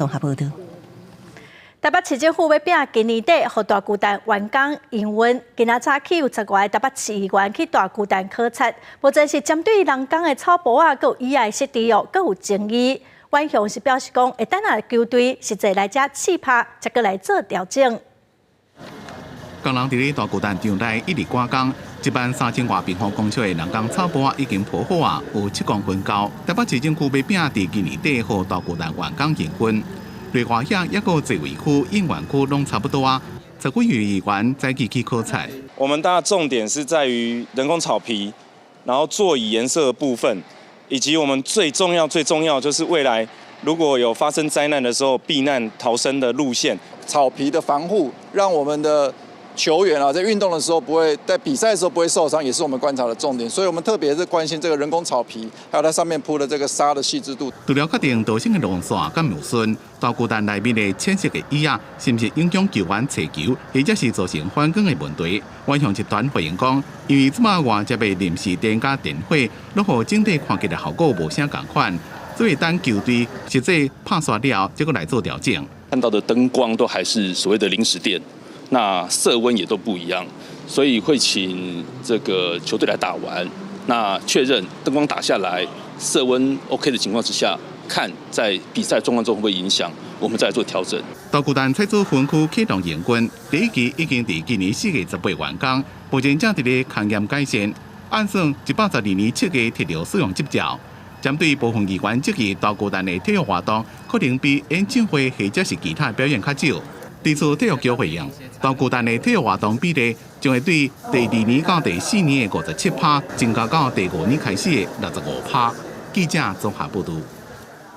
綜合報導。台北市政府欲拼今年底，予大巨蛋完工營運。今仔早起有十外个台北市議員去大巨蛋考察，無淨是針對人工的草埔仔，閣有椅仔設置哦，閣有爭議。阮雄是表示講，會等下球隊實際來遮試拍，才閣來做調整。工人佇咧大巨蛋場內一直趕工，1萬3千外平方公尺的人工草埔仔已經鋪好啊，有7公分高。台北市政府欲拼佇今年底，予大巨蛋完工營運。內外遐抑閣座位區、應援區攏差不多啊。十幾位議員早起去考察。我們大重點是在於人工草皮，然後座椅顏色的部分，以及我們最重要、最重要就是未來如果有發生災難的時候避難逃生的路線。草皮的防護，讓我們的球員啊在運動的時候不會在比賽的時候不會受傷，也是我們觀察的重點。所以我們特別是關心這個人工草皮，還有它上面鋪的這個沙的細緻度。除了確定導線的路線佮無順，大巨蛋內面的淺色的椅仔，是毋是影響球員揣球，或者是造成反光的問題？遠雄集團回應講，因為這擺外接的臨時電佮電火，攏予整體看起來效果無啥仝款，所以等球隊實際拍煞了，才閣來做調整。看到的燈光都還是所謂的臨時電。那色溫也都不一樣，所以會請這個球隊來打完，那確認燈光打下來色溫 OK 的情況之下，看在比賽狀況中會不會影響，我們再來做調整。大巨蛋彩藻分區啟動營運，第一期已經佇今年4月18完工，目前正佇咧勘驗改善，按算112年7月摕著使用執照。針對部分議員質疑大巨蛋的體育活動可能比演唱會或者是其他表演較少。對此，體育局回應，大巨蛋的體育活動比例將會對第二年到第四年的57趴，增加到第五年開始的65趴。記者綜合報導。